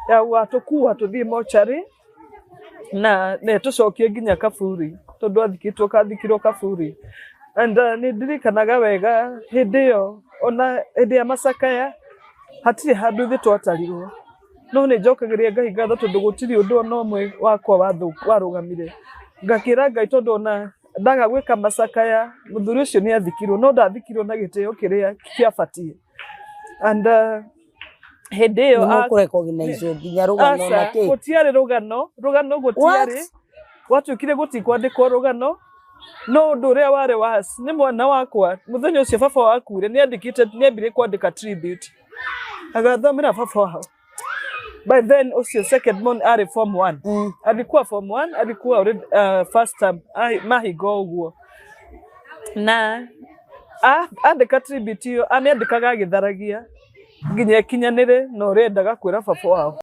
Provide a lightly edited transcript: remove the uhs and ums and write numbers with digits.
Ya watũkua tũthiĩ mocarĩ na tũcokie nginya kaburi, tondũ athikĩtwo kathikirwo kaburi. And nĩ ndirikanaga wega hĩndĩ ĩyo, ona hĩndĩ ya macakaya hatirĩ handũ ithuĩ twatarirwo. No nĩ njokagĩria Ngai ngatho tondũ gũtirĩ ũndũ ona ũmwe wakwa warũgamire. Ngakĩra Ngai tondũ ona ndaga gwĩka macakaya, mũthuri ũcio nĩ athikirwo, no ndathikirwo na gĩtĩo kĩrĩa kĩabatiĩ. And hĩndĩ ĩyo Nĩ mũkũrekognizwo nginya rũgano na aca kĩ? Gũtiarĩ rũgano, rũgano gũtiarĩ. What? Gwatuĩkire gũtikwandĩkwo rũgano, no ũndũ ũrĩa warĩ was nĩ mwana wakwa, mũthenya ũcio baba wakuire, nĩ andĩkĩte, nĩ ambire kwandĩka tribute agathomera baba wao. By then ũcio second born arĩ form one. Alikuwa form one, alikuwa already, first term mahingo ũguo, na andĩka tribute ĩyo, amĩandĩkaga agĩtharagia nginya ĩkinyanĩre na ũrĩa endaga kwĩra baba wao.